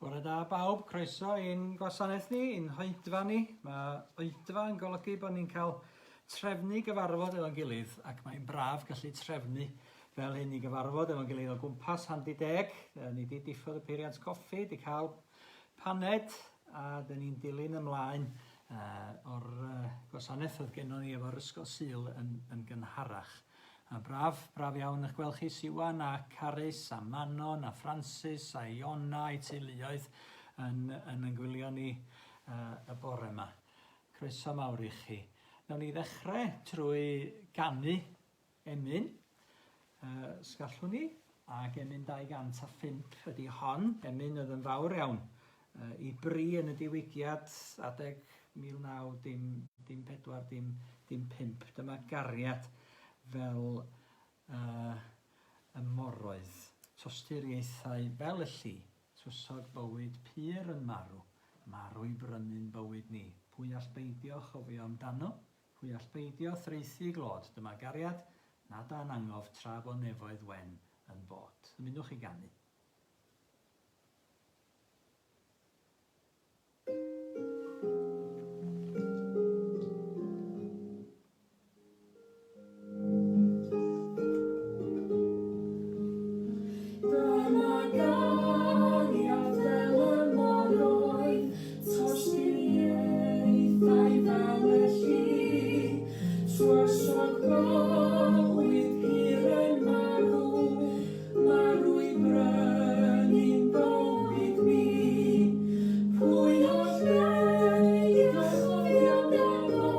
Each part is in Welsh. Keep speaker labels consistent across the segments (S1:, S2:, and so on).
S1: Bore da bawb, croeso i'n gwasanaeth ni, i'n hoedfa ni. Mae oedfa yn golygu bod ni'n cael trefnu gyfarfod efo'n gilydd ac mae'n braf gallu trefnu fel hyn i gyfarfod efo'n gilydd o gwmpas handi deg. Ni di diffodd y peiriant coffi, di cael paned a dyn ni'n dilyn ymlaen uh, o'r uh, gwasanaeth oedd gennon ni efo'r Ysgol Sul yn, yn gynharach. A braf, braf iawn eich gweld chi, Siwan a Carys a Manon a Francis a Iona a'i teuluoedd yn, yn yn gwylio ni uh, y bore yma. Croeso mawr i chi. Nawn ni ddechrau trwy ganu emyn, uh, sgallwn ni, ac emyn 205 ydy hon, emyn oedd yn fawr iawn uh, i bri yn y diwygiad adeg 19 dim, dim 4 dim, dim 5. Dyma gariad fel uh, y moroedd, tosturiaethau fel y lli, twsog bywyd pur yn marw, marw i brynu'n bywyd ni. Pwy all beidio chofio amdano? Pwy all beidio thraethu i glod? Dyma gariad nad â'n angof tra bo nefoedd wen yn bod. Ymunwch i ganu.
S2: Dyma gariad fel y moroedd, tosturiaethau fel y lli, tywysog bywyd pur yn marw, Marw i brynu'n bywyd mi. Pwy all beidio chofio amdano?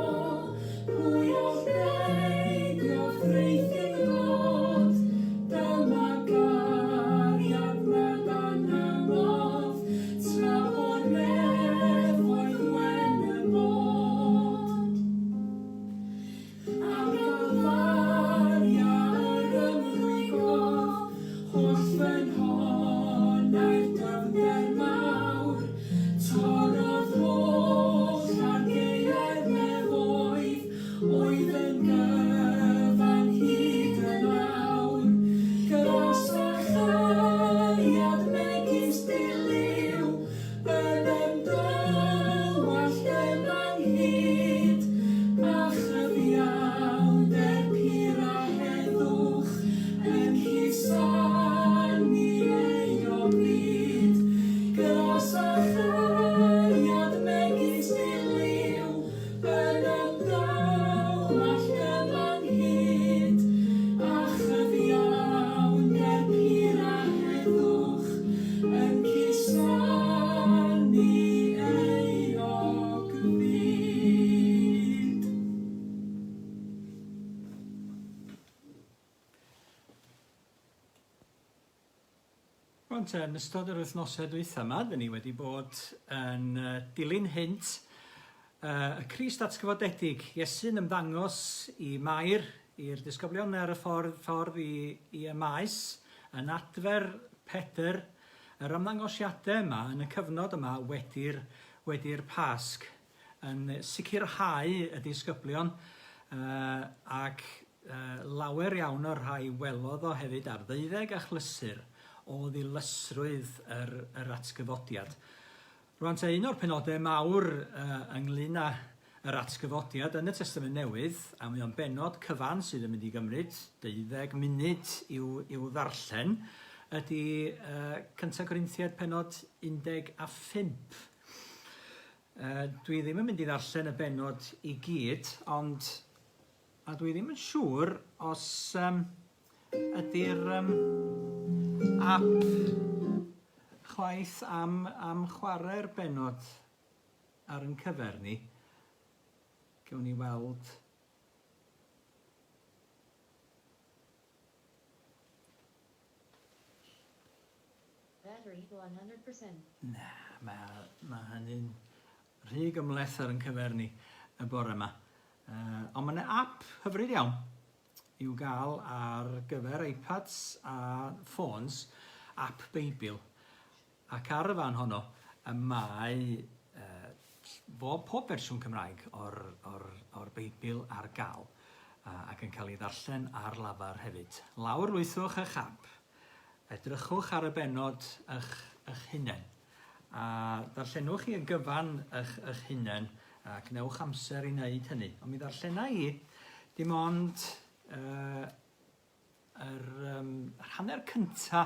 S2: Pwy all beidio thraethu glod? Dyma gariad nad ananodd, tra bo'r nefoedd wen yn bod. Ar Galfaria yr ymrwygodd holl ffynhonnau'r dyfnder mawr, torrodd holl argaeau'r nefoedd oedd yn gyfan hyd yn awr. Gras a chariad megis dilyw Yn ymdywallt yma ynghyd, a chyfiawnder pur a heddwch yn cusanu euog fyd. Gras a chariad megis diliw, Yn ymddywallt yma ynghyd, a chyfiawnder pur a heddwch yn cusanu euog fyd.
S1: Rwan te, yn ystod yr wythnosau dwytha yma, dyn ni wedi bod yn dilyn hynt y Crist atgyfodedig, Iesu'n ymddangos i Mair, i'r disgyblion ar y ffordd, ffordd i, i y maes, yn adfer Pedr, yr ymddangosiadau yma yn y cyfnod yma wedi'r wedi'r Pasg, yn sicrhau y disgyblion uh, ac Lawer iawn o'r rhai welodd o hefyd ar ddeuddeg achlysur o ddilysrwydd yr, yr atgyfodiad. Rwan te, un o'r penodau mawr uh, ynglyn â yr atgyfodiad yn y Testament Newydd, a mae o'n benod cyfan sydd yn mynd i gymryd deuddeg munud i'w, i'w ddarllen, ydy uh, Cyntaf Corinthiaid penod 15. Uh, dwi ddim yn mynd i ddarllen y benod i gyd, ond A dwi ddim yn siŵr os um, ydy'r um, app chwaith am, am chwarae'r benod ar yn cyfer ni. Gewn ni weld.
S3: Battery 100%.
S1: Na, mae, mae hynny'n rhy gymhleth ar yn cyfer ni y bore yma. Uh, ond mae yna app hyfryd iawn i'w gael ar gyfer iPads a ffôns, app Beibl. Ac ar y fan honno y mae uh, bob, pob fersiwn Cymraeg o'r, or, or Beibl ar gael uh, ac yn cael ei ddarllen ar lafar hefyd. Lawr lwythwch eich app, edrychwch ar y benod eich, eich hunain. A ddarllenwch chi yn gyfan eich, eich hunain a gwnewch amser i wneud hynny. Ond mi ddarllena i dim ond uh, yr, um, yr hanner cynta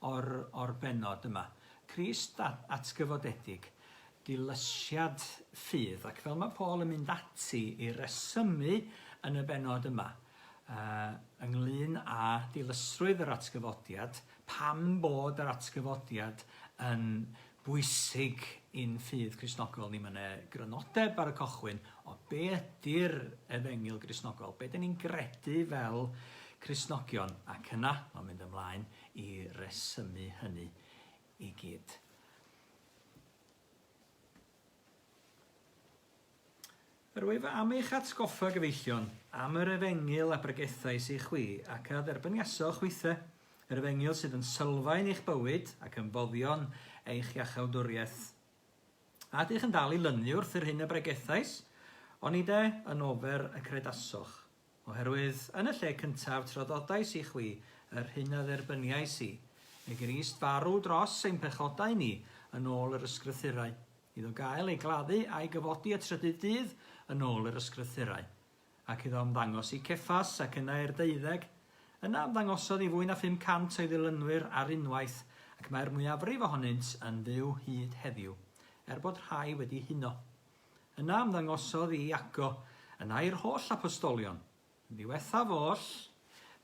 S1: o'r, or benod yma. Crist atgyfodedig, dilysiad ffydd, ac fel mae Paul yn mynd ati i resymu yn y benod yma, uh, ynglyn â dilysrwydd yr atgyfodiad, pam bod yr atgyfodiad yn bwysig i'n ffydd Cristnogol ni. Mae yna grynodeb ar y cochwyn o be ydy'r efengyl Gristnogol, be dyn ni'n gredu fel Cristnogion, ac yna mae'n mynd ymlaen i resymu hynny i gyd. Yr wyf am eich atgoffa, gyfeillion, am yr efengyl a bregethais i chwi, ac a dderbyniasoch chwithe, yr efengyl sydd yn sylfaen i'ch bywyd ac yn foddion eich iachawdwriaeth. A ydych yn dal i lynu wrth yr hyn a bregethais? Onide yn ofer y credasoch. Oherwydd yn y lle cyntaf traddodais i chwi yr hyn a dderbyniais i, i Grist farw dros ein pechodau ni yn ôl yr Ysgrythurau, iddo gael ei gladdu a'i gyfodi y trydydd dydd yn ôl yr Ysgrythurau, ac iddo ymddangos i Ceffas ac yna i'r Deuddeg. Yna ymddangosodd i fwy na 500 o'i ddilynwyr ar unwaith, ac mae'r mwyafrif ohonynt yn fyw hyd heddiw, er bod rhai wedi huno. Yna ymddangosodd i Iago, yna i'r holl apostolion. Yn ddiwethaf oll,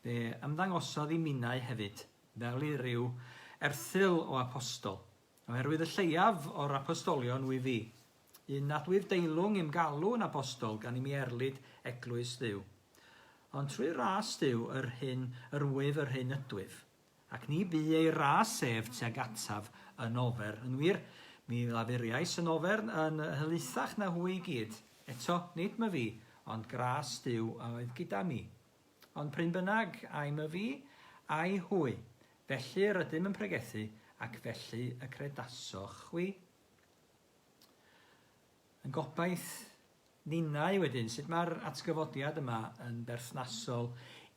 S1: fe ymddangosodd i minnau hefyd, fel i ryw erthygl o apostol. Oherwydd y lleiaf o'r apostolion wyf fi, un nad wyf deilwng i'm galw yn apostol gan i mi erlid eglwys Dduw. Ond trwy ras Duw yr hyn yr wyf yr hyn ydwyf. Ac ni bu ei ras ef tuag ataf yn ofer. Yn wir, mi lafuriais yn ofer yn helaethach na hwy i gyd. Eto, nid myfi, ond gras Duw a oedd gyda mi. Ond p'run bynnag, ai myfi, ai hwy, felly yr ydym yn pregethu, ac felly y credasoch chwi. Yn gobaith ninnau wedyn, sut mae'r atgyfodiad yma yn berthnasol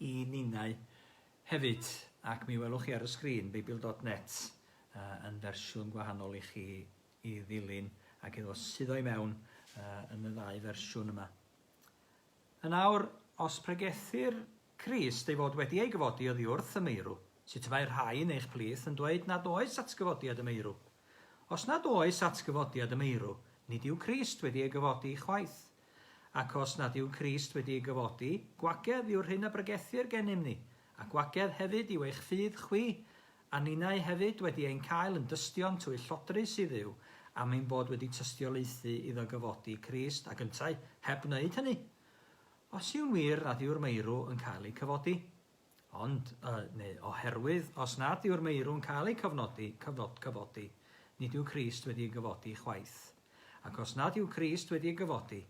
S1: i ninnau hefyd, ac mi welwch chi ar y sgrin, Beibl dot net, yn fersiwn gwahanol i chi i ddilyn ac iddo suddo i mewn yn y ddau fersiwn yma. Yn awr, os pregethir Crist ei fod wedi ei gyfodi oddi wrth y meirw, sut y mae rhai yn eich plith yn dweud nad oes atgyfodiad y meirw? Os nad oes atgyfodiad y meirw, nid yw Crist wedi ei gyfodi chwaith. Ac os nad yw Crist wedi ei gyfodi, gwagedd yw'r hyn a bregethir gennym ni, a gwagedd hefyd yw eich ffydd chwi, a ninnau hefyd wedi ein cael yn dystion twyllodrus i Dduw am ein bod wedi tystiolaethu iddo gyfodi Crist, ac yntau heb wneud hynny. Os yw'n wir nad yw'r meirw yn cael eu cyfodi, ond, neu oherwydd, os nad yw'r meirw'n cael eu cofnodi, cyfod, cyfodi, nid yw Crist wedi ei gyfodi chwaith. Ac os nad yw Crist wedi ei gyfodi,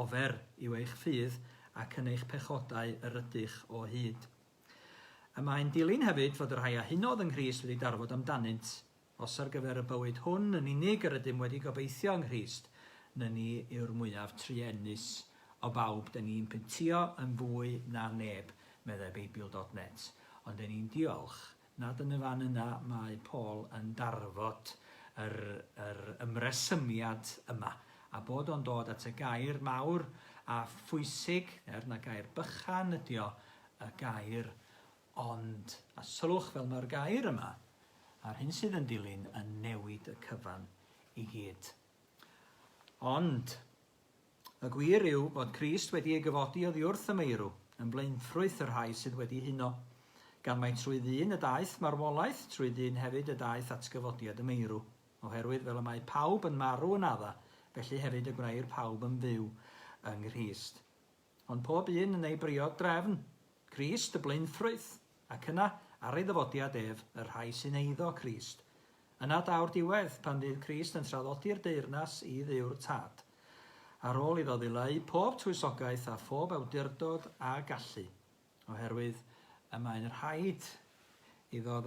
S1: ofer yw eich ffydd ac yn eich pechodau yr ydych o hyd. Y mae'n dilyn hefyd fod y rhai a hunodd yng Nghrist wedi darfod amdanynt, Os ar gyfer y bywyd hwn yn unig yr ydym wedi gobeithio yng Nghrist, nyni yw'r mwyaf truenus o bawb, dyn ni'n pyntio yn fwy na neb, meddai Beibl dot net. Ond dyn ni'n diolch nad yn y fan yna mae Paul yn darfod yr, yr ymresymiad yma, a bod o'n dod at y gair mawr a phwysig, er na gair bychan ydi o, y gair Ond, a sylwch fel mae'r gair yma, a'r hyn sydd yn dilyn, yn newid y cyfan i gyd. Ond, y gwir yw fod Crist wedi ei gyfodi oddi wrth y meirw, yn flaenffrwyth y rhai sydd wedi huno. Gan mai trwy ddyn y daeth marwolaeth, trwy ddyn hefyd y daeth atgyfodiad y meirw. Oherwydd fel y mae pawb yn marw yn Adda, felly hefyd y gwneir pawb yn fyw yng Nghrist. Ond pob un yn ei briod drefn, Crist y blaenffrwyth, ac yna, ar ei ddyfodiad ef, y rhai sy'n eiddo Crist. Yna daw'r diwedd, pan fydd Crist yn traddodi'r deyrnas i Dduw'r Tad. Ar ôl iddo ddileu pob twysogaeth a phob awdurdod a gallu, oherwydd y mae'n rhaid iddo,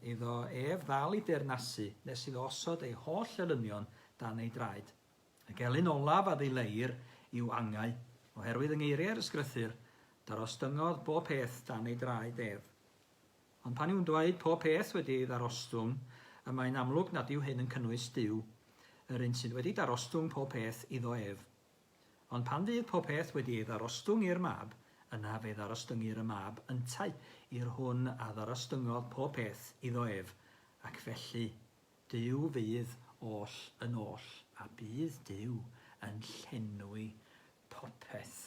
S1: iddo ef ddal i deyrnasu nes iddo osod ei holl elynion dan ei draed. Y gelyn olaf a ddileir yw angau, oherwydd yng ngeiriau'r Ysgrythur, darostyngodd bob peth dan ei draed ef. Ond pan yw'n dweud pob peth wedi ei ddarostwng, y mae'n amlwg nad yw hyn yn cynnwys Duw. yr un sydd wedi darostwng pob peth iddo ef. Ond pan fydd pob peth wedi ei ddarostwng i'r Mab, yna fe ddarostyngir y Mab yntau i'r hwn a ddarostyngodd pob peth iddo ef, ac felly Duw fydd oll yn oll, a bydd Duw yn llenwi popeth.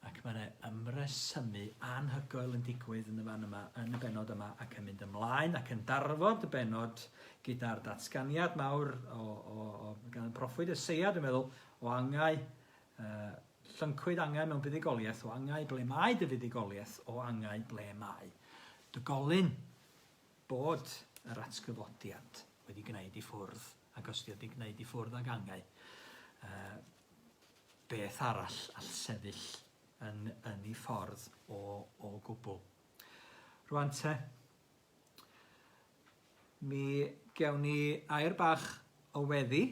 S1: Ac mae yna ymresymu anhygoel yn digwydd yn y fan yma, yn y bennod yma, ac yn mynd ymlaen ac yn darfod y bennod gyda'r datganiad mawr o, o, o, gan y proffwyd Eseia, dwi'n meddwl, o angau, uh, llyncwyd angau mewn buddugoliaeth, o angau ble mae dy fuddugoliaeth, o angau ble mae dy golyn. Bod yr atgyfodiad wedi gwneud i ffwrdd, ac os di wedi gwneud i ffwrdd ag angau, uh, beth arall all sefyll yn, yn ei ffordd o, o gwbl. Rwan te, mi gewn ni air bach o weddi,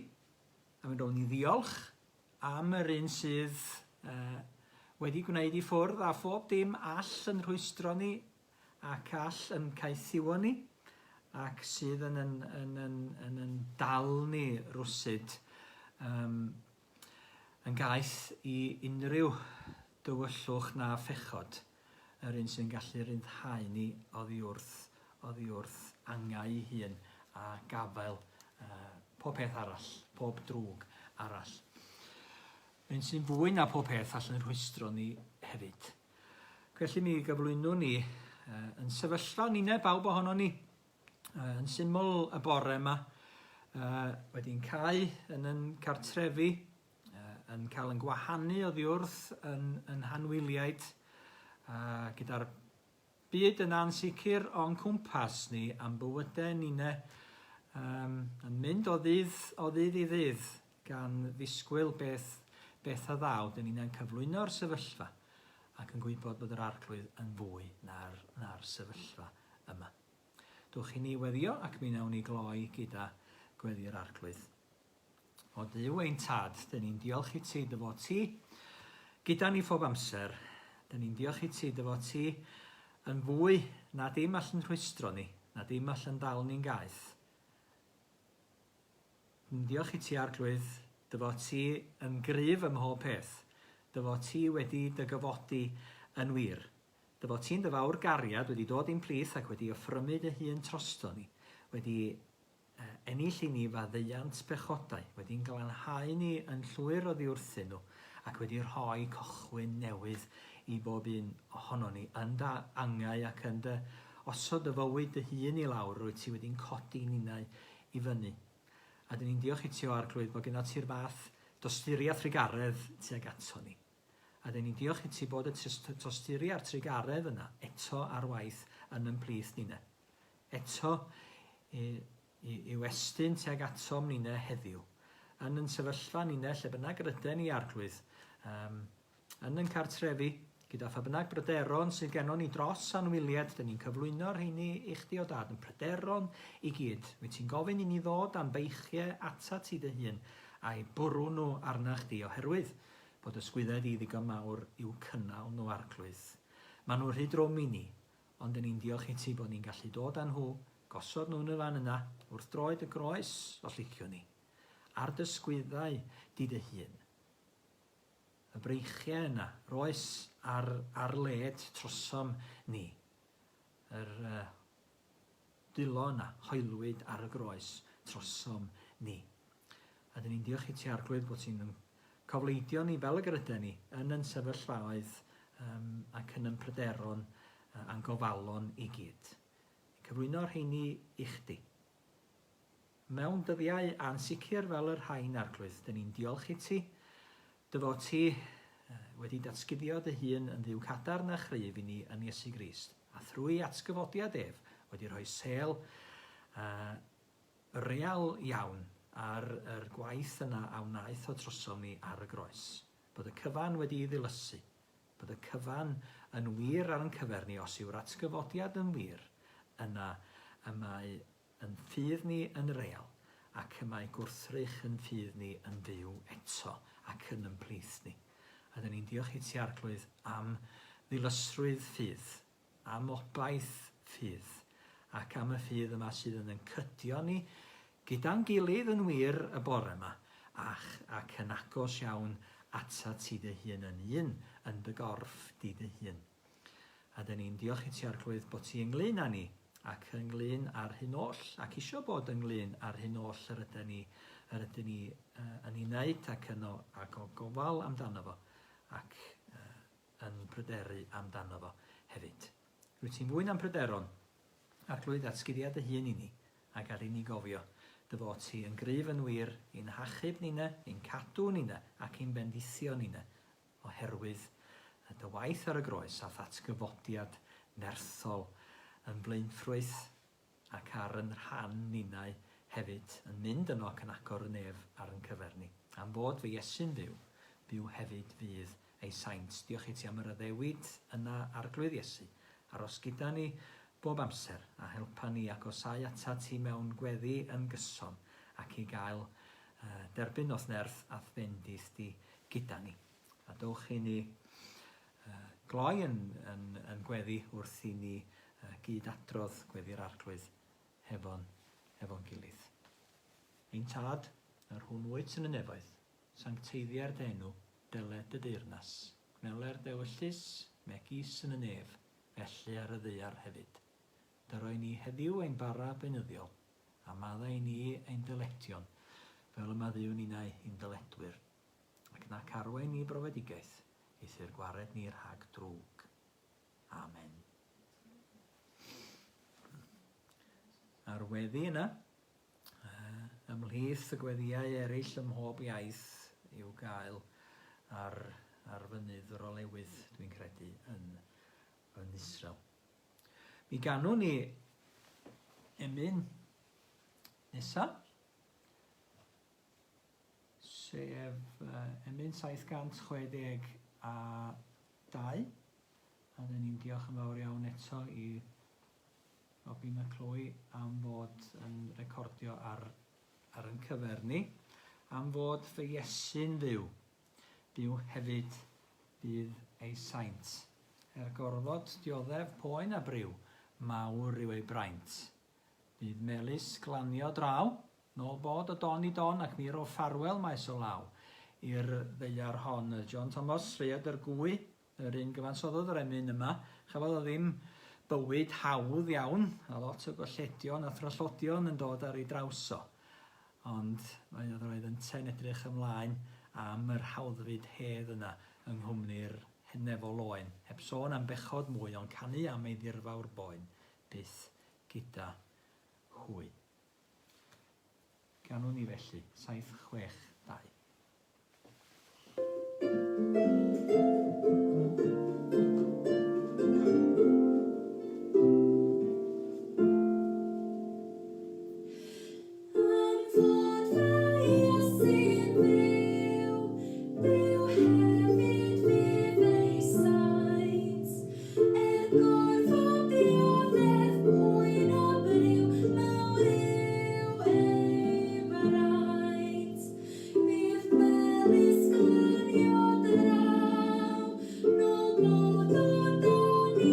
S1: a mi rown ni ddiolch am yr un sydd uh, wedi gwneud i ffwrdd a phob dim all yn rhwystro ni ac all yn caethiwo ni, ac sydd yn yn, yn, yn, yn, yn dal ni rwsyd, um, yn gaeth i unrhyw dywyllwch na phechod, yr un sy'n gallu rhyddhau ni oddi wrth, oddi wrth angau ei hun a gafael uh, pob peth arall, pob drwg arall. Un sy'n fwy na pob peth all yn rhwystro ni hefyd. Felly mi gyflwynwn ni yn sefyllfa ninne bawb ohonon ni yn syml y bore yma wedi'n cau yn yn cartrefi, yn cael yn gwahanu oddi wrth yn, yn hanwyliaid, gyda'r byd yn ansicr o'n cwmpas ni am bywydau ninne um, yn mynd o ddydd, o ddydd i ddydd gan ddisgwyl beth, beth a ddaw, dyn ni'n cyflwyno'r sefyllfa ac yn gwybod bod yr Arglwydd yn fwy na'r, na'r sefyllfa yma. Dwch i ni weddio ac mi wnawn ni gloi gyda gweddi'r Arglwydd. O Dduw ein Tad, dyn ni'n diolch i ti dy fod ti gyda ni phob amser. Dyn ni'n diolch i ti dy fod ti yn fwy na dim all yn rhwystro ni, na dim all yn dal ni'n gaeth. Ni'n diolch i ti, Arglwydd, dy fod ti yn gryf ym mhob peth, dy fod ti wedi dy gyfodi yn wir, dy fod ti'n dy fawr gariad wedi dod i'n plith ac wedi offrymu dy hun trosto ni, wedi ennill i ni faddeuant pechodau, wedi'n glanhau ni yn llwyr oddi wrthyn nhw, ac wedi rhoi cochwyn newydd i bob un ohonon ni yn dy angau ac yn dy osod dy fywyd dy hun i lawr, rwyt ti wedi'n codi ninnau i fyny. A dyn ni'n diolch i ti, O Arglwydd, bod gennot ti'r fath dosturi a thrugaredd tuag ato ni. A dyn ni'n diolch i ti bod y tosturi a'r trugaredd yna eto ar waith yn yn plith ninne. Eto i, i, i'w estyn tuag atom ninne heddiw. Yn yn sefyllfa ninne lle bynnag ryden ni, Arglwydd, um, Yn ein cartrefi, gyda pha bynnag bryderon sydd gennon ni dros anwyliaid, dyn ni'n cyflwyno'r rheini i chdi o Dad, yn pryderon i gyd. Wyt ti'n gofyn i ni ddod â'n beichiau atat ti dy hun, a'u bwrw nhw arna chdi, oherwydd bod dy sgwyddau di ddigon mawr i'w cynnal nhw, Arglwydd. Maen nhw rhy drwm i ni, ond dyn ni'n diolch i ti bod ni'n gallu dod â nhw, gosod nhw yn y fan yna, wrth droed y groes, os liciwn ni. Ar dy sgwyddau di dy hun. Y breichiau yna, roes ar, ar led trosom ni. Yr uh, dulo yna, hoelwyd ar y groes trosom ni. A dyn ni'n diolch i ti Arglwydd bod ti'n cofleidio ni fel y gyryden ni yn yn sefyllfaoedd um, ac yn yn pryderon uh, a'n gofalon i gyd. Cyflwyno'r rheini i chdi. Mewn dyddiau ansicr fel y rhain, Arglwydd, dyn ni'n diolch i ti, dy fod ti wedi datguddio dy hun yn Dduw cadarn a chryf i ni yn Iesu Grist, a thrwy atgyfodiad ef wedi rhoi sêl uh, real iawn ar yr gwaith yna a wnaeth o trosom ni ar y groes. Bod y cyfan wedi'i ddilysu, bod y cyfan yn wir ar yn cyfer ni, os yw'r atgyfodiad yn wir, yna y mae Yn ffydd ni yn real, ac y mae gwrthrych yn ffydd ni yn fyw eto ac yn yn plith ni. A dyn ni'n diolch i ti, Arglwydd, am ddilysrwydd ffydd, am obaith ffydd, ac am y ffydd yma sydd yn yn cydio ni Gyda'n gilydd yn wir y bore 'ma, ach, ac yn agos iawn atat ti dy hun yn un yn dy gorff di dy hun. A dyn ni'n diolch i ti, Arglwydd, bod ti ynglyn â ni, ac ynglyn â'r hyn oll, ac isio bod ynglyn â'r hyn oll yr ydyn ni, yr ydyn ni uh, yn ei wneud ac yno ac o gofal amdano fo, ac uh, yn pryderu amdano fo hefyd. Rwyt ti'n fwy na'n pryderon, Arglwydd, atguddia dy hun i ni, a gad i ni gofio dy fod ti yn gryf yn wir i'n hachub ninne, i'n cadw ninne, ac i'n bendithio ninne, oherwydd dy waith ar y groes a'th atgyfodiad nerthol yn flaenffrwyth ac ar yn rhan ninnau hefyd, yn mynd yno ac yn agor y nef ar yn cyfer ni. Am fod fy Iesu'n fyw, byw hefyd fydd ei saint. Diolch i ti am yr addewid yna, Arglwydd Iesu. Aros gyda ni bob amser, a helpa ni agosáu atat ti mewn gweddi yn gyson, ac i gael uh, derbyn o'th nerth a'th fendith di gyda ni. A dowch i ni uh, gloi yn, yn, yn gweddi wrth i ni uh, gyd adrodd gweddi'r Arglwydd hefo'n hefo gilydd. Ein Tad, yr hwn wyt yn y nefoedd, sancteiddier dy enw, deled dy deyrnas, gwneler dy ewyllys, megis yn y nef, felly ar y ddaear hefyd. Dyro i ni heddiw ein bara beunyddiol, a maddau i ni ein dyledion, fel y maddeuwn ninnau i'n dyledwyr. Ac nac arwain ni i brofedigaeth, eithr gwared ni rhag drwg. Amen. A'r weddi yna, ymhlith y gweddïau eraill ym mhob iaith i'w gael ar, ar fynydd yr olewydd, dwi'n credu, yn, yn Israel. Mi ganwn ni emyn nesa, sef emyn 762, a dyn ni'n diolch yn fawr iawn eto i Robbie McCloy am fod yn recordio ar, ar yn cyfer ni, am fod fy Iesu'n fyw, byw hefyd bydd ei saint. Er gorfod dioddef poen a briw, mawr yw ei braint. Bydd melys glanio draw, nôl bod o don i don ac mi ro ffarwel maes o law i'r ddaear hon. John Thomas, Rhaeadr Gwy, Yr un gyfansoddodd yr emyn yma. Chafodd o ddim bywyd hawdd iawn, a lot o golledion a thrallodion yn dod ar ei draws o. Ond mae oedd roedd yntau'n edrych ymlaen am yr hawddfyd hedd yna yng nghwmni'r henefol oen, heb sôn am bechod mwy ond canu am ei ddirfawr boen byth gyda hwy. Ganwn ni felly, 7, 6, 2.
S2: Am fod fy Iesu'n fyw, byw hefyd fydd ei saint. Er gorfod dioddef poen a briw, mawr yw ei fraint. Bydd melys glanio draw, nôl bod o dan i don,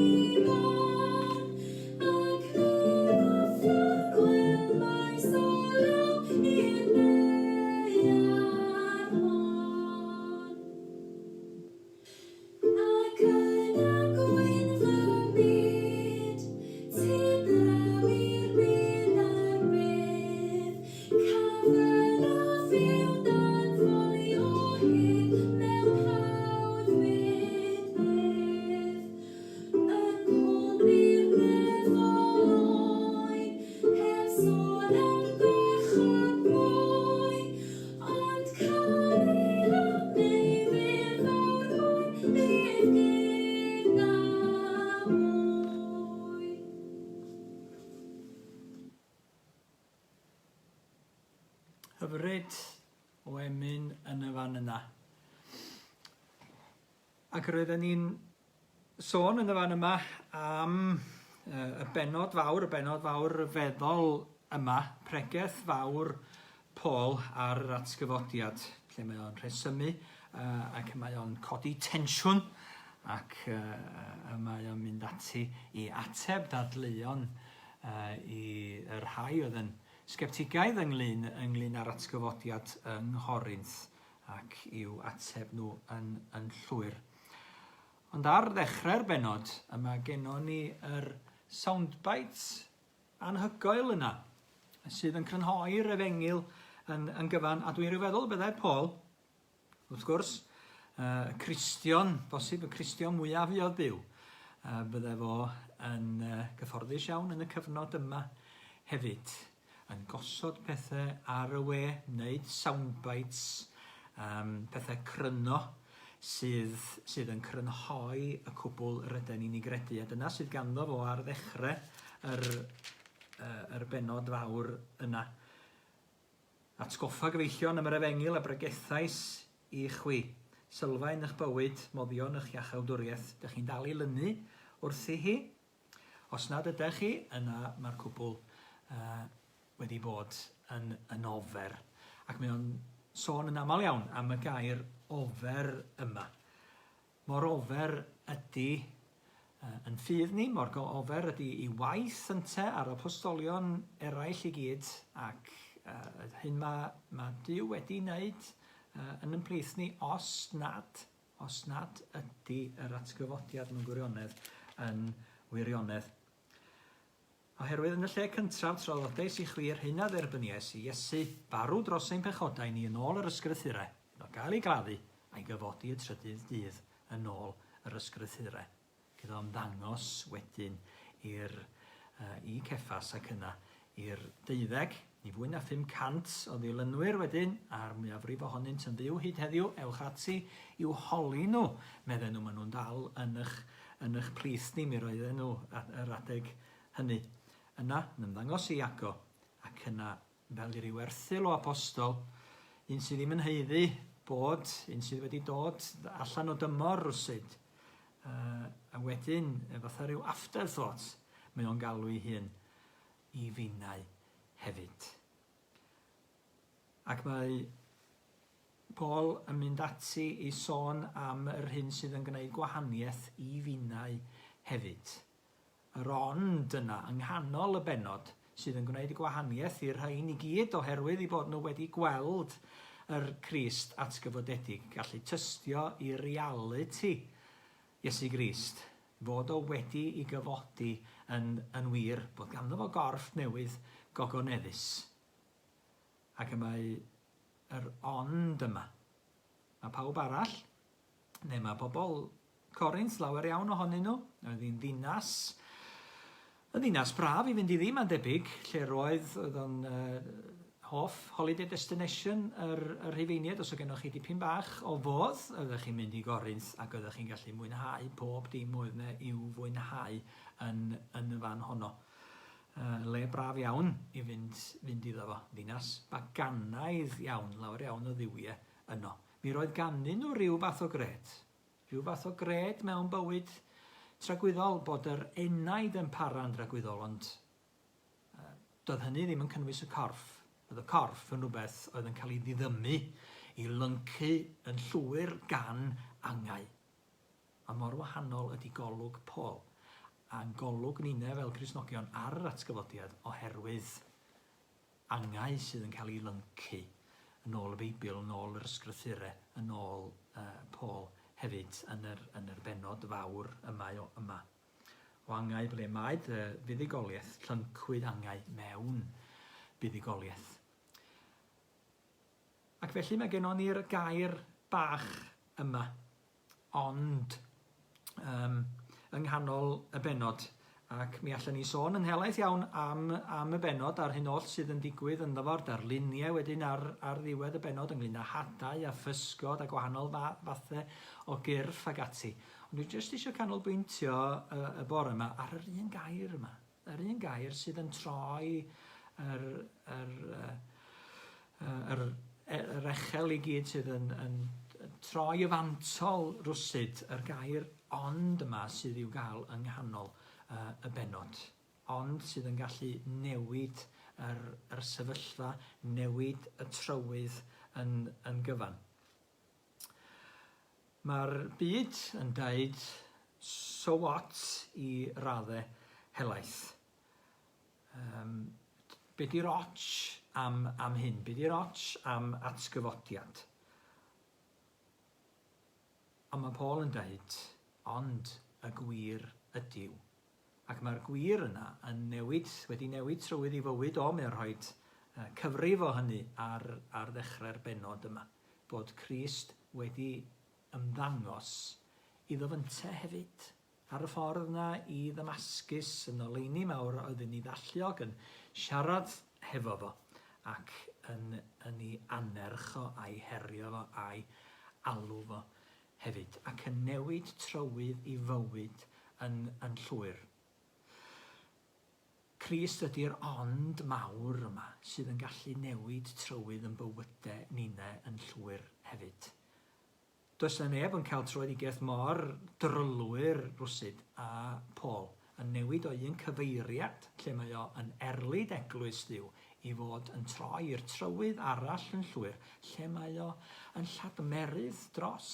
S2: ac neb a ffarwel maes o law i'r ddaear hon. Ac yna gwyn fy myd, tu draw i'r byd a'r bedd, caf yno fyw dan foli o hyd mewn hawdd fyd hedd. Yng nghwmni'r nefol oen, heb sôn am bechod mwy, Ond caru am ei fir fawr hwn bydd gyda mwy.
S1: Hyfryd o emyn yn y fan yna. Ac roedden ni'n sôn yn y fan yma am y bennod fawr, y bennod fawr ryfeddol yma, pregeth fawr Paul ar yr atgyfodiad, lle mae o'n rhesymu ac mae o'n codi tensiwn ac mae o'n mynd ati i ateb dadleuon i y rhai oedd yn sgeptigaidd ynglyn ynglyn â'r atgyfodiad yng Nghorinth ac i'w ateb nhw yn, yn llwyr. Ond ar ddechrau'r bennod, y mae gennon ni yr soundbites anhygoel yna, sydd yn crynhoi'r efengyl yn, yn gyfan, a dwi'n rhyw feddwl byddai Paul, wrth gwrs, uh, y Cristion, bosib y Cristion mwyaf fuodd byw, uh, bydde fo yn uh, gyfforddus iawn yn y cyfnod yma hefyd, yn gosod pethau ar y we, wneud soundbites, um, pethau cryno, sydd, sydd yn crynhoi y cwbl ryden ni'n ei gredu. A dyna sydd ganddo fo ar ddechrau yr, uh, yr benod fawr yna. Atgoffa gyfeillion am yr efengyl a bregethais i chwi. Sylfaen ych bywyd, moddion ych iachawdwriaeth. Dych chi'n dal i lynu wrthi hi? Os nad ydych chi, yna mae'r cwbl uh, wedi bod yn, yn ofer. Ac mae o'n sôn yn aml iawn am y gair ofer yma. Mor ofer ydy yn ffydd ni, mor ofer ydy i waith ynte a'r apostolion eraill i gyd, ac uh, hyn mae, mae Duw wedi wneud uh, yn yn plith ni os nad, os nad ydy yr atgyfodiad mewn gwirionedd yn wirionedd. Oherwydd yn y lle cyntaf traddodais i chwi yr hyn a dderbyniais i Iesu farw dros ein pechodau ni yn ôl yr Ysgrythurau, iddo gael ei gladdu, a'i gyfodi y trydydd dydd yn ôl yr Ysgrythurau. Ac iddo ymddangos wedyn i'r uh, i Ceffas ac yna i'r deuddeg, i fwy na 500 o ddilynwyr wedyn, a'r mwyafrif ohonynt yn fyw hyd heddiw, ewch ati i'w holi nhw, medden nhw, maen nhw'n dal yn eich, yn eich plith ni, mi roedden nhw yr adeg hynny. Yna, yn ymddangos i Iago, ac yna, fel i ryw erthygl o apostol, un sydd ddim yn haeddu bod, un sydd wedi dod allan o dymor rwsyd, uh, a wedyn, fatha rhyw afterthought, mae o'n galw ei hun i finnau hefyd. Ac mae Paul yn mynd ati i sôn am yr hyn sydd yn gwneud gwahaniaeth i finnau hefyd. Yr ond yna yng nghanol y bennod sydd yn gwneud y gwahaniaeth i'r rhain i gyd oherwydd eu bod nhw wedi gweld yr Crist atgyfodedig, gallu tystio i realiti Iesu Grist, fod o wedi i gyfodi yn yn wir, bod ganddo fo gorff newydd gogoneddus. Ac y mae yr ond yma. Mae pawb arall, neu mae pobl Corinth, lawer iawn ohonyn nhw, oedd hi'n ddinas, yn ddinas braf i fynd iddi, mae'n debyg, lle roedd, oedd o'n uh, hoff holiday destination yr, yr Rhufeiniaid, os oedd gennych chi dipyn bach o fodd, oeddech chi'n mynd i Gorinth ac oeddech chi'n gallu mwynhau pob dim oedd yna i'w fwynhau yn, yn y fan honno. Uh, le braf iawn i fynd, fynd iddo fo. Ddinas baganaidd iawn, lawer iawn o ddiwiau yno. Mi roedd ganddyn nhw ryw fath o gred. Rhyw fath o gred mewn bywyd tragwyddol, bod yr enaid yn para'n dragwyddol, ond uh, doedd hynny ddim yn cynnwys y corff. Oedd y corff yn rhywbeth oedd yn cael ei ddiddymu, i lyncu yn llwyr gan angau. A mor wahanol ydy golwg Paul a'n golwg ninne fel Cristnogion ar yr atgyfodiad oherwydd angau sydd yn cael ei lyncu yn ôl y Beibl, yn ôl yr Ysgrythurau, yn ôl uh, Paul hefyd yn yr, yn yr bennod fawr yma, o, yma. O angau ble mae dy fuddugoliaeth, llyncwyd angau mewn buddugoliaeth. Ac felly mae gennon ni'r gair bach yma ond um, yng nghanol y bennod, ac mi allan ni sôn yn helaeth iawn am, am y bennod a'r hyn oll sydd yn digwydd ynddo fo'r darluniau wedyn ar, ar ddiwedd y bennod ynglyn â hadau a physgod a gwahanol fa, fathau o gyrff ac ati. Ond dwi jyst eisiau canolbwyntio y, y bore yma ar yr un gair yma. Yr un gair sydd yn troi yr, yr, yr, yr echel i gyd sydd yn, yn troi y fantol rwsyd, yr gair ond yma sydd i'w gael yng nghanol uh, y bennod. Ond sydd yn gallu newid yr, yr sefyllfa, newid y trywydd yn, yn gyfan. Mae'r byd yn deud so what i raddau helaeth. Um, Be di'r ots am, am hyn? Be di'r ots am atgyfodiad? Ond mae Paul yn dweud, ond y gwir ydyw. Ac mae'r gwir yna yn newid, wedi newid trywydd ei fywyd o, mae o'n rhoi cyfrif o hynny ar, ar ddechrau'r bennod yma, bod Crist wedi ymddangos iddo fynte hefyd. Ar y ffordd 'na i Ddamascus yn oleuni mawr oedd yn ei ddalluog yn siarad hefo fo ac yn yn ei annerch o a'i herio fo a'i alw fo hefyd ac yn newid trywydd ei fywyd yn yn llwyr. Crist ydi'r ond mawr yma sydd yn gallu newid trywydd yn bywyde ninne yn llwyr hefyd. Does 'na neb yn cael tröedigaeth mor drylwyr rwsut â Paul, yn newid o un cyfeiriad lle mae o yn erlid eglwys Dduw i fod yn troi i'r trywydd arall yn llwyr lle mae o yn lladmerydd dros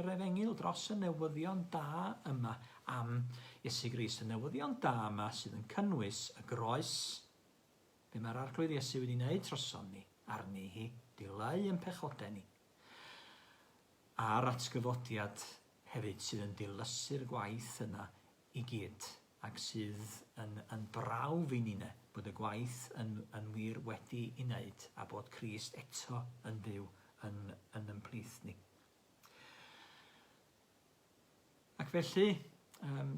S1: yr efengyl, dros y newyddion da yma am Iesu Grist, y newyddion da yma sydd yn cynnwys y groes, be mae'r Arglwydd Iesu wedi wneud trosom ni, arni hi, dileu ein pechodau ni. A'r atgyfodiad hefyd sydd yn dilysu'r gwaith yna i gyd ac sydd yn yn brawf i ninne bod y gwaith yn yn wir wedi i wneud a bod Crist eto yn fyw yn yn yn plith ni. Ac felly, um,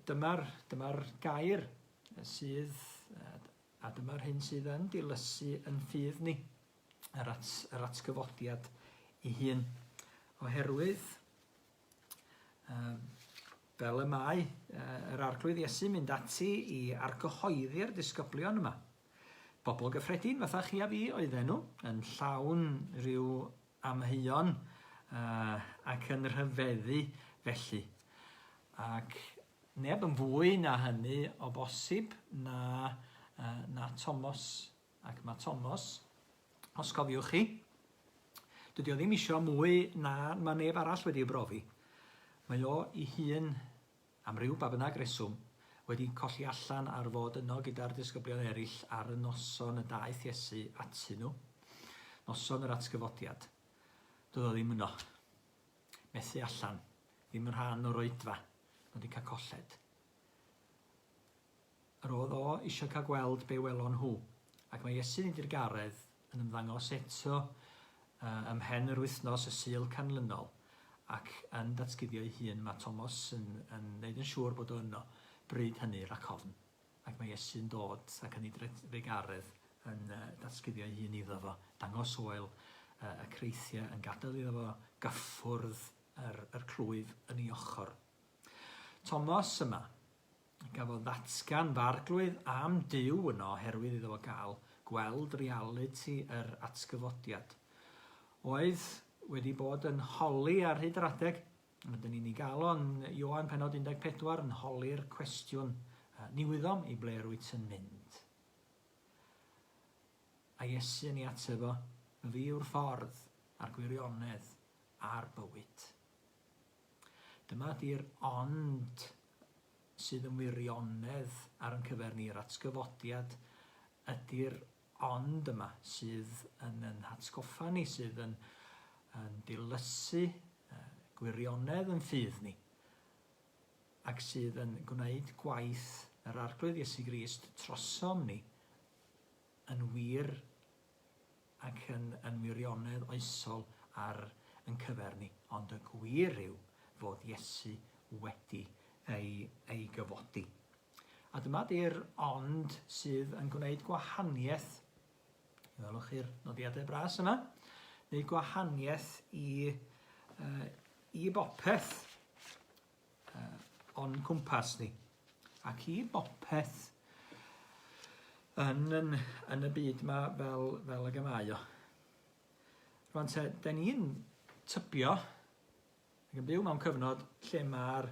S1: dyma'r dyma gair sydd, a dyma'r hyn sydd yn dilysu yn ffydd ni. yr, at, yr atgyfodiad ei hun. Oherwydd, um, fel y mae yr Arglwydd Iesu mynd ati i argyhoeddi'r disgyblion yma. Bobl gyffredin fatha chi a fi oedden nhw, yn llawn rhyw amheuon uh, ac yn rhyfeddu felly. Ac neb yn fwy na hynny o bosib na, uh, na Thomas Ac mae Tomos, os cofiwch chi, dydy o ddim isio mwy na mae neb arall wedi ei brofi. Mae o ei hun, am ryw ba bynnag reswm, wedi colli allan ar fod yno gyda'r disgyblion eraill ar y noson y daeth Iesu atyn nhw, noson yr atgyfodiad. Doedd o ddim yno. Methu allan. Ddim yn rhan o'r oedfa. Mae wedi cael colled. Yr oedd o eisiau cael gweld be welon nhw. Ac mae Iesu'n ei dirgaredd yn ymddangos eto uh, ym mhen yr wythnos y Sul canlynol ac yn datguddio ei hun. Mae Tomos yn, yn neud yn siŵr bod o yno bryd hynny rhac ofn. Ac mae Iesu'n dod ac yn ei drugaredd yn uh, datguddio ei hun iddo fo, dangos oel uh, y creithiau yn gadael iddo fo gyffwrdd yr, yr clwyf yn ei ochr. Tomos yma, Gafodd ddatgan f'arglwydd am Duw yno oherwydd iddo fo gael gweld realiti yr atgyfodiad. Oedd wedi bod yn holi ar hyd yr adeg, rydyn ni'n ei gael o yn Ioan pennod 14 yn holi'r cwestiwn, ni wyddom i ble rwyt yn mynd. A Iesu yn ei ateb o, fi yw'r ffordd a'r gwirionedd a'r bywyd. Dyma ydi'r ond sydd yn wirionedd ar yn cyfer ni, yr atgyfodiad ydi'r ond yma sydd yn yn hatgoffa ni, sydd yn, yn dilysu gwirionedd yn ffydd ni, ac sydd yn gwneud gwaith yr Arglwydd Iesu Grist trosom ni yn wir ac yn yn wirionedd oesol ar yn cyfer ni, ond y gwir yw fod Iesu wedi ei, ei gyfodi. A dyma di'r ond sydd yn gwneud gwahaniaeth, welwch chi'r nodiadau bras yma, neu gwahaniaeth i, uh, i bopeth o'n cwmpas ni ac i bopeth yn, yn, yn y byd yma fel, fel ag y mae o. Rwan te, da ni'n tybio ac yn byw mewn cyfnod lle mae'r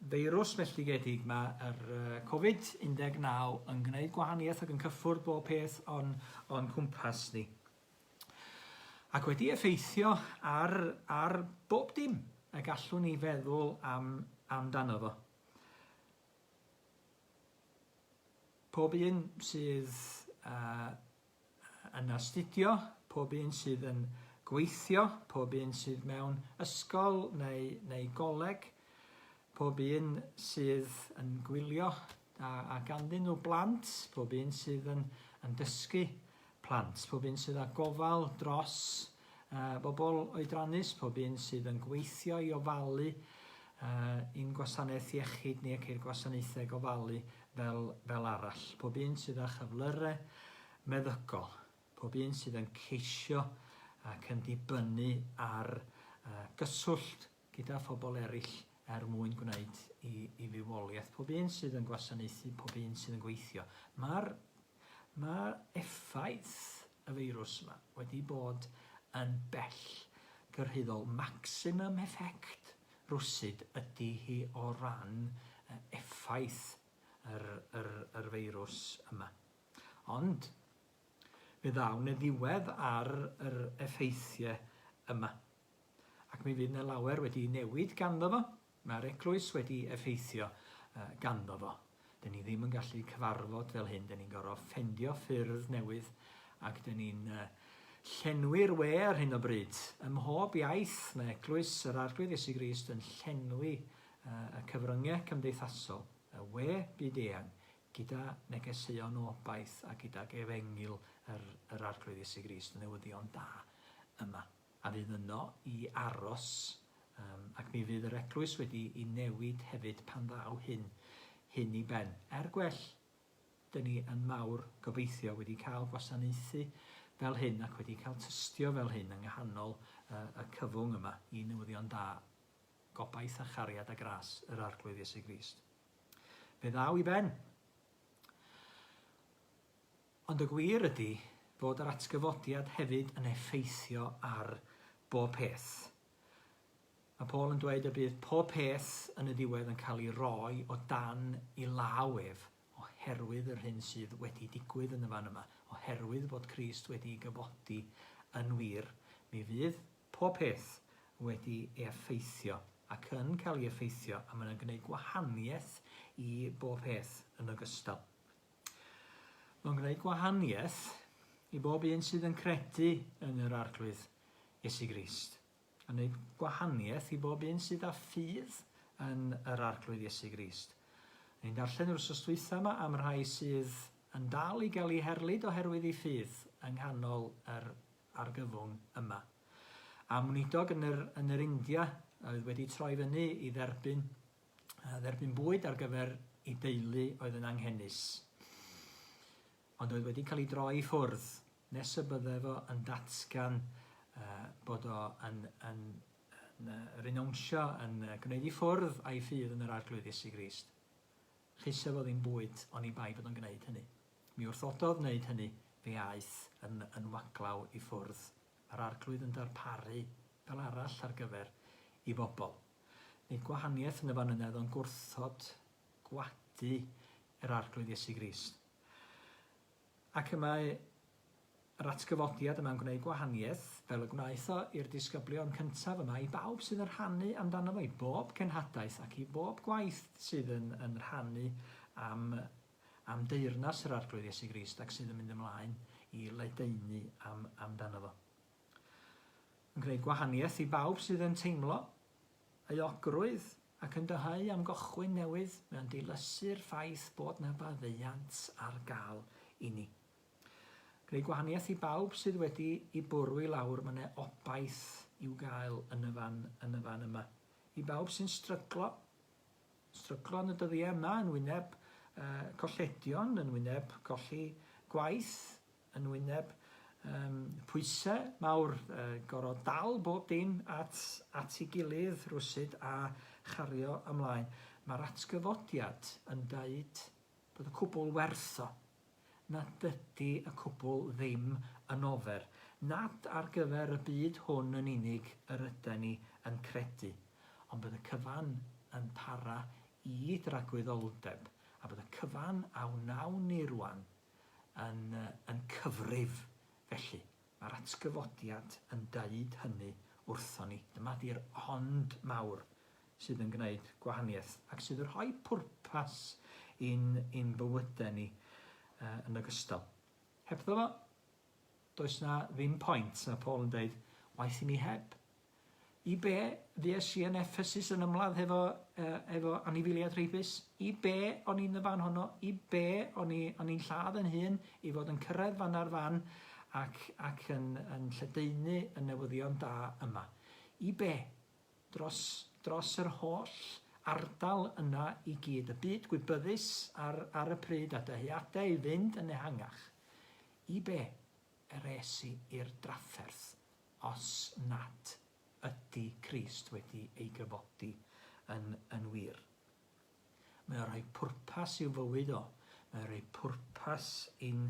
S1: feirws melltigedig yma, yr Covid-19, yn gwneud gwahaniaeth ac yn cyffwrdd bob peth o'n, o'n cwmpas ni. Ac wedi effeithio ar, ar bob dim y gallwn ni feddwl am, amdano fo. Pob un sydd uh, yn astudio, pob un sydd yn gweithio, pob un sydd mewn ysgol neu, neu goleg, pob un sydd yn gwylio a, a ganddyn nhw blant, pob un sydd yn, yn dysgu plant, pob un sydd â gofal dros uh, bobl oedrannus, pob un sydd yn gweithio i ofalu uh, i'n gwasanaeth iechyd ni ac i'r gwasanaethau gofalu fel, fel arall. Pob un sydd â chyflyrau meddygol, pob un sydd yn ceisio ac yn dibynnu ar uh, gyswllt gyda phobl eraill er mwyn gwneud i, i fywoliaeth. Pob un sydd yn gwasanaethu, pob un sydd yn gweithio. Mae'r mae effaith y feirws yma wedi bod yn bell gyrhaeddol. Maximum effect rwsut ydy hi o ran effaith yr, yr, yr feirws yma. Ond, fe ddaw 'na ddiwedd ar yr effeithiau yma. Ac mi fydd 'na lawer wedi newid ganddo fo. Mae'r eglwys wedi effeithio ganddo fo. Dyn ni ddim yn gallu cyfarfod fel hyn, dyn ni'n gorfod ffendio ffyrdd newydd ac dyn ni'n llenwi'r we ar hyn o bryd. Ym mhob iaith mae Eglwys yr Arglwydd Iesu Grist yn llenwi y cyfryngau cymdeithasol, y we byd-eang, gyda negeseuon o obaith a gydag efengyl yr, yr Arglwydd Iesu Grist, y newyddion da yma, a fydd yno i aros, um, ac mi fydd yr eglwys wedi i newid hefyd pan ddaw hyn, hyn i ben. Er gwell, dyn ni yn mawr gobeithio wedi cael gwasanaethu fel hyn ac wedi cael tystio fel hyn yng nghanol y, y cyfwng yma i newyddion da, gobaith a chariad a gras yr Arglwydd Iesu Grist. Fe ddaw i ben. Ond y gwir ydy fod yr atgyfodiad hefyd yn effeithio ar bob peth. Mae Paul yn dweud y bydd pob peth yn y diwedd yn cael ei roi o dan ei law ef oherwydd yr hyn sydd wedi digwydd yn y fan yma, oherwydd bod Crist wedi ei gyfodi yn wir. Mi fydd pob peth wedi ei effeithio ac yn cael ei effeithio a mae'n gwneud gwahaniaeth i bob peth yn ogystal. Mae'n gwneud gwahaniaeth i bob un sydd yn credu yn yr Arglwydd Iesu Grist. Mae'n gwneud gwahaniaeth i bob un sydd â ffydd yn yr Arglwydd Iesu Grist. Ni'n darllen yr wythnos dwytha yma am rhai sydd yn dal i gael eu herlid oherwydd eu ffydd yng nghanol yr argyfwng yma. Am weinidog yn yr, yn yr India oedd wedi troi fyny i dderbyn, dderbyn bwyd ar gyfer ei deulu oedd yn anghenus. Ond oedd wedi cael ei droi i ffwrdd nes y bydde fo yn datgan uh, bod o yn, yn, yn uh, renownsio, yn uh, gwneud i ffwrdd a'i ffydd yn yr Arglwydd Iesu Grist. Cheisio fo ddim bwyd oni bai bod o'n gwneud hynny. Mi wrthododd wneud hynny, fe aeth yn yn waglaw i ffwrdd. Mae'r Arglwydd yn darparu fel arall ar gyfer i bobl. Nid gwahaniaeth yn y fan yna oedd o'n gwrthod gwadu yr Arglwydd Iesu Grist. Ac y mae yr atgyfodiad yma'n gwneud gwahaniaeth, fel y gwnaeth o i'r disgyblion cyntaf yma, i bawb sydd yn rhannu amdano fo, i bob cenhadaeth ac i bob gwaith sydd yn, yn rhannu am, am deyrnas yr Arglwydd Iesu Grist ac sydd yn mynd ymlaen i ledaenu am, amdano fo. Yn gwneud gwahaniaeth i bawb sydd yn teimlo euogrwydd ac yn dyheu am gychwyn newydd, mae o'n dilysu'r ffaith bod 'na faddeuant ar gael i ni. Gwneud gwahaniaeth i bawb sydd wedi i bwrw i lawr, mae 'na obaith i'w gael yn y fan, yn y fan yma. I bawb sy'n stryglo, stryglo yn y dyddiau yma yn wyneb uh, colledion, yn wyneb colli gwaith, yn wyneb um, pwysau mawr, uh, gorfod dal bob dim at, at ei gilydd rwsut a chario ymlaen. Mae'r atgyfodiad yn dweud bod y cwbl werth o, nad ydy y cwbl ddim yn ofer, nad ar gyfer y byd hwn yn unig yr yden ni yn credu, ond bod y cyfan yn para i dragwyddoldeb, a bod y cyfan a wnawn ni rwan yn, yn cyfrif felly. Mae'r atgyfodiad yn deud hynny wrthon ni. Dyma di'r ond mawr sydd yn gwneud gwahaniaeth ac sydd yn rhoi pwrpas i'n, i'n bywydau ni uh, yn ogystal. Hebddo fo, does na ddim point. Mae Paul yn dweud, waeth i mi heb. I be fues i yn Ephesus yn ymladd hefo, uh, efo anifeiliaid rheibus? I be o'n i'n y fan honno? I be o'n i, o'n i'n lladd yn hun i fod yn cyrraedd fan a'r fan ac, ac yn, yn lledaenu y newyddion da yma? I be? Dros, dros yr holl ardal yna i gyd, y byd gwybyddus ar, ar y pryd a dyheadau i fynd yn ehangach. I be yr es i i'r drafferth os nad ydy Crist wedi ei gyfodi yn, yn wir? Mae o'n rhoi pwrpas i'w fywyd o. Mae o'n rhoi pwrpas i'n,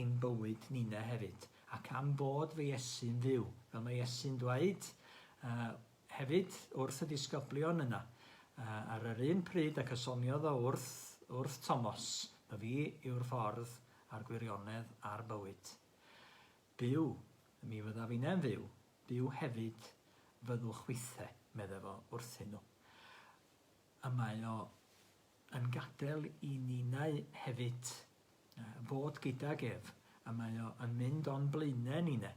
S1: i'n bywyd ninne hefyd. Ac am fod fy Iesu'n fyw, fel mae Iesu'n dweud uh, hefyd wrth y disgyblion yna, uh, ar yr un pryd ac y soniodd o wrth, wrth Tomos, fy fi yw'r ffordd a'r gwirionedd a'r bywyd. Byw, mi fyddaf inne'n fyw, byw hefyd fyddwch chwithe, medde fo wrthyn nhw. A mae o yn gadael i ninnau hefyd fod gydag ef, a mae o yn mynd o'n blaenau ninne,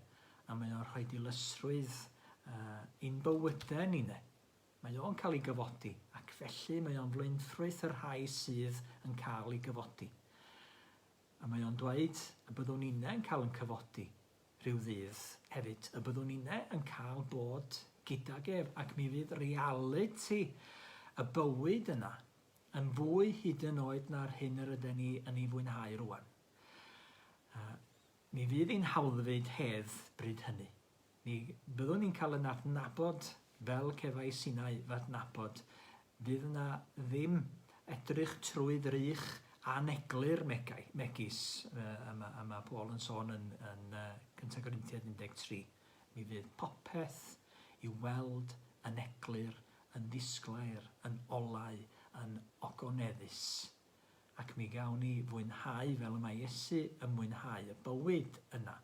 S1: a mae o'n rhoi dilysrwydd i'n bywydau ninne. Mae o'n cael ei gyfodi, ac felly mae o'n flaenffrwyth y rhai sydd yn cael ei gyfodi. A mae o'n dweud y byddwn ninne yn cael yn cyfodi rhyw ddydd hefyd, y byddwn ninne yn cael bod gydag ef, ac mi fydd realiti y bywyd yna yn fwy hyd yn oed na'r hyn yr yden ni yn ei fwynhau rwan. Uh, mi fydd ein hawddfyd hedd bryd hynny. Mi fyddwn ni'n cael yn adnabod fel cefais innau fy adnabod. Fydd yna ddim edrych trwy ddrych aneglur megai, megis, uh, a, mae, a mae Paul yn sôn yn, yn uh, 1 Corinthiaid 13. Mi fydd popeth i'w weld yn eglur, yn ddisglair, yn olau, yn ogoneddus. Ac mi gawn ni fwynhau fel y mae Iesu yn mwynhau y bywyd yna.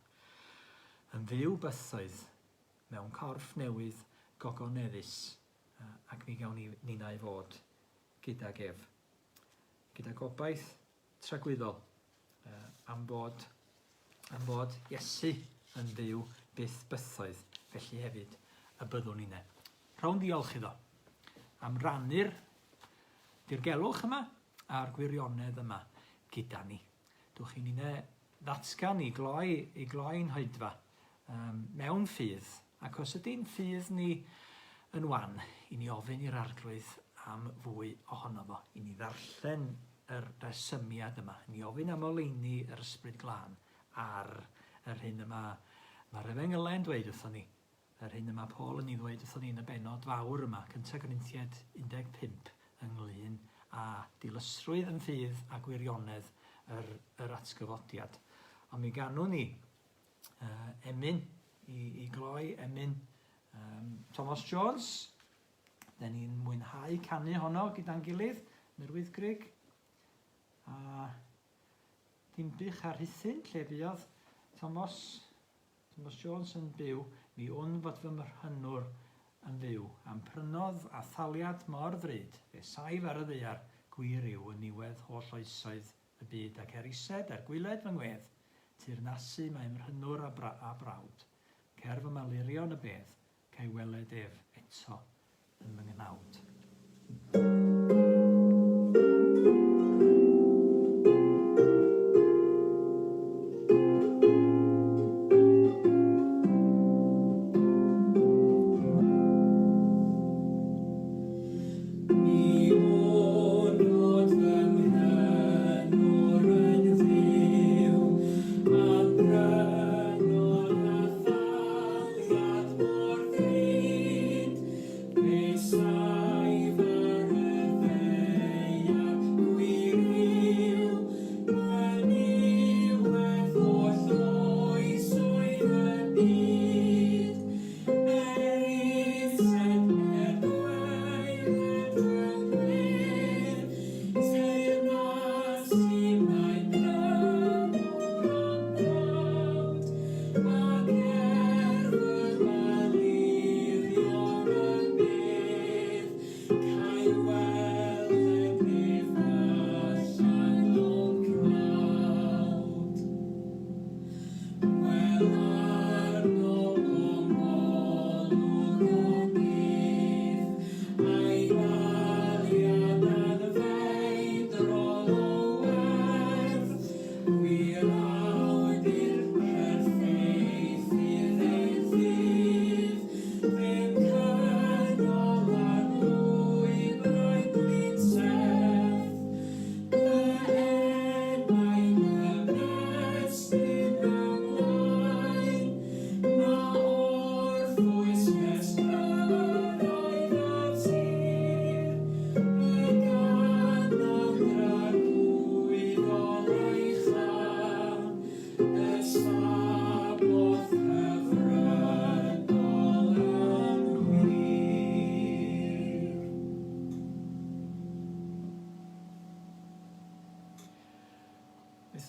S1: Yn fyw bythoedd mewn corff newydd gogoneddus, ac mi gawn ni ninnau fod gydag ef. Gyda gobaith tragwyddol am fod, am fod Iesu yn fyw byth bythoedd, felly hefyd y byddwn ninnau. Rhown ddiolch iddo am rannu'r dirgelwch yma a'r gwirionedd yma gyda ni. Dwch i ninne ddatgan i gloi, i gloi'n hoedfa um, mewn ffydd, ac os ydy'n ffydd ni yn wan, i ni ofyn i'r Arglwydd am fwy ohono fo, i ni ddarllen yr resymiad yma, i ni ofyn am oleuni yr Ysbryd Glân ar yr hyn y mae mae'r Efengylau yn dweud wrthon ni. Yr hyn y mae Paul yn ei ddweud wrthon ni yn y bennod fawr yma, 1 Corinthiaid 15, ynglŷn â dilysrwydd yn ffydd a gwirionedd yr, yr atgyfodiad. Ond mi ganwn ni uh, emyn i, i gloi, emyn um, Thomas Jones. Den ni'n mwynhau canu honno gyda'n gilydd yn yr Wyddgrug. A Dinbych a Rhuthun, lle buodd Thomas Thomas Jones yn byw, mi wn fod fy mhrynwr yn fyw, a'm prynodd â thaliad mor ddrud, fe saif ar y ddaear, gwir yw, yn niwedd holl oesoedd y byd, ac er ised, er gwaeled fy ngwedd, teyrnasu mae mhrynwr a, bra a brawd. Cer fy malurion y bedd, Ga i weled ef eto yn fy nghnawd.
S4: Mi wn fod fy mhrynwr yn fyw, a'm prynodd â thaliad mor ddrud, fe saif.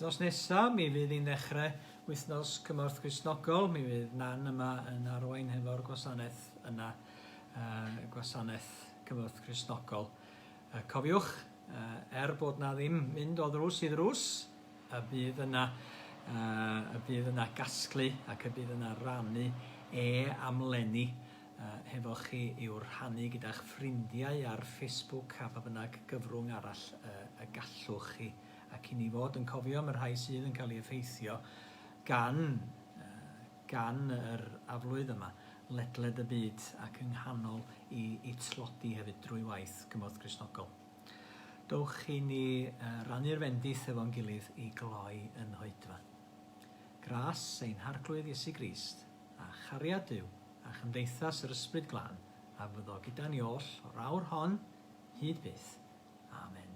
S1: Wythnos nesa, mi fydd hi'n ddechrau wythnos Cymorth Gristnogol. Mi fydd Nan yma yn arwain hefo'r gwasanaeth yna, uh, gwasanaeth Cymorth Gristnogol. Uh, cofiwch, uh, er bod na ddim mynd o ddrws i ddrws, y bydd yna, uh, y bydd yna gasglu ac y bydd yna rannu e-amlenni uh, hefo chi i'w rhannu gyda'ch ffrindiau ar Facebook a pa bynnag gyfrwng arall uh, y gallwch chi ac i ni fod yn cofio am y rhai sydd yn cael ei effeithio gan, gan yr aflwydd yma ledled y byd ac yng nghanol i, i tlodi hefyd drwy waith Cymorth Gristnogol. Dowch i ni rannu'r fendith efo'n gilydd i gloi yn hoedfa. Gras ein Harglwydd Iesu Grist, a chariad Duw, a chymdeithas yr Ysbryd Glân, a fyddo gyda ni oll o'r awr hon hyd byth. Amen.